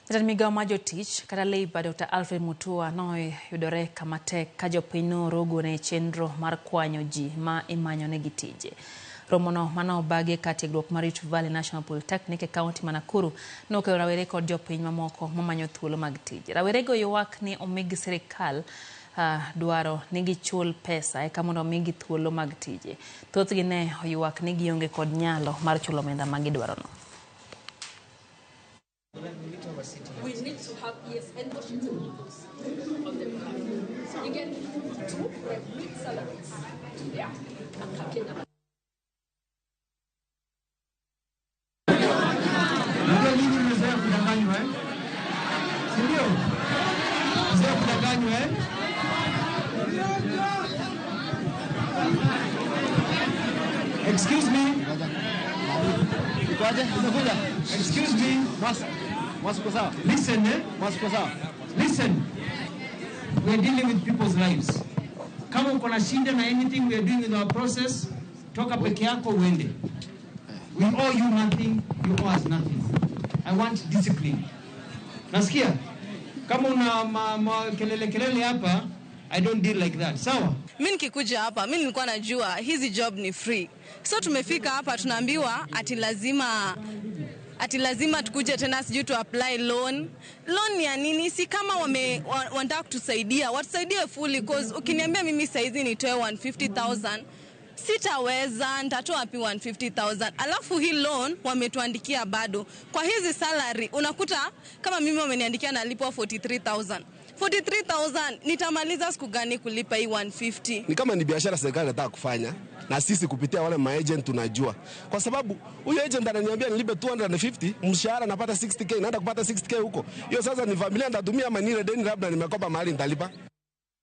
Jatend migao mar jotich kata Labour Dr. Alfred Mutua noyudore kama tek ka jopiny noorogo ne chenro mar kwanyo ji ma imanyonegi tije. Romono mane obagi kar tiegruok mar Rift Valley National Polytechnic e kaunti ma Nakuru nokelo rawere kod jopiny mamoko mamanyo thuolo mag tije. Rawerego ywak ni omigi sirikal dwaro ni gichul pesa eka mondo omigi thuolo mag tije. Thothgi ne oywak ni gionge kod nyalo mar chulo omenda ma gidwarono. We need to have, yes, and Washington on the behalf. You get to regulate salaries. Yeah. Kenya. Unajua nyinyi mmezoea kudanganywa, eh? Si ndio? Mmezoea kudanganywa, eh? Excuse me. Ikoaje? Umekuja? Excuse me. Mwasi. Mwasi uko sawa? Listen, eh? Mwasi uko sawa? Listen. We are dealing with people's lives. Kama uko na shida na anything we are doing with our process, toka peke yako uende. We owe you nothing, you owe us nothing. I want discipline. Nasikia? Kama una ma kelele kelele hapa, I don't deal like that. Sawa? Mi nikikuja hapa, mi nilikuwa najua hizi job ni free, so tumefika hapa tunaambiwa ati lazima tukuje tena, sijui tu apply loan. Loan ni ya nini? Si kama wanataka kutusaidia, watusaidie fully, 'cause ukiniambia mimi saizi nitoe 150,000, sitaweza. Nitatoa wapi 150,000? Alafu hii loan wametuandikia bado kwa hizi salary, unakuta kama mimi wameniandikia nalipwa 43,000. 43,000 nitamaliza siku gani kulipa hii 150? Ni kama ni biashara serikali inataka kufanya na sisi kupitia wale maagent tunajua, kwa sababu huyo agent ananiambia nilipe 250, mshahara napata 60K, naenda kupata 60K huko. Hiyo sasa ni familia nitatumia ama nile deni labda nimekopa mahali nitalipa?